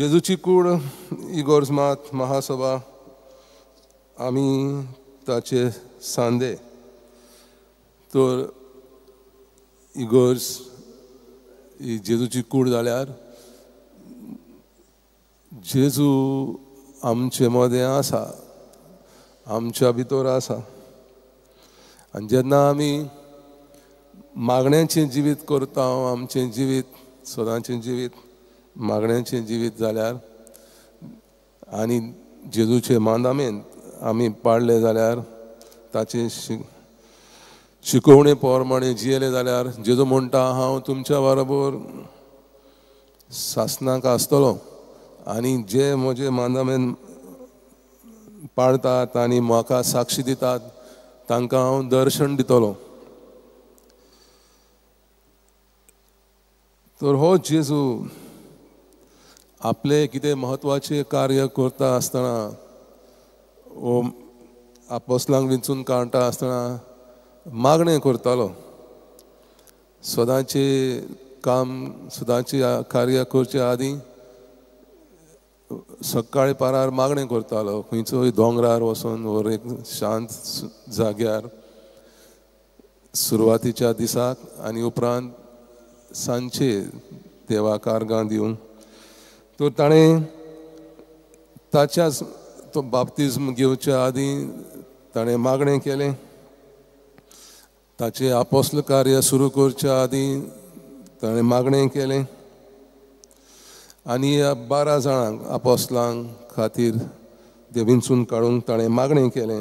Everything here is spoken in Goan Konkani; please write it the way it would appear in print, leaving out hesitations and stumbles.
जेजूची कूड इगोर्ज मात महासभा आमी ताचे सांदे. तर इगोर्ज ही जेजूची कूड जाल्यार जेजू आमचे मदें आसा, आमच्या भितर आसा. आनी जेन्ना आमी मागण्याचें जिवीत करता, आमचें जिवीत सदांचें जिवीत मागण्याचें जिवीत जाल्यार आनी जेजूचे मांदामेन आमी पाडले जाल्यार, ताचे शिकोवणे प्रमाणे जियेले जाल्यार जेजू म्हणटा हांव तुमच्या बरोबर सासणाक आसतलो आनी जे म्हजे मांदामेन पाळतात आनी म्हाका साक्षी दितात तांकां हांव दर्शन दितलो. तर हो जेजू आपले कितें म्हत्वाचें कार्य करता आसतना, वो आपोसलांक विंचून काडटा आसतना मागणें करतालो. सदांचें काम, सदांचें कार्य करचे आदीं सकाळी पारार मागणें करतालो, खंयचोय दोंगरार वचून वर एक शांत जाग्यार सुरवातीच्या दिसाक आनी उपरांत सांजचे देवा कार्गां दिवन. तर ताणें ताच्याच तो बाप्तिज्म घेवच्या आदीं ताणें मागणें केलें. ताचें आपोस्ल कार्य सुरू करच्या आदीं ताणें मागणें केलें आनी ह्या 12 जाणांक आपोस्लांक खातीर ते विंचून काडूंक ताणें मागणें केलें.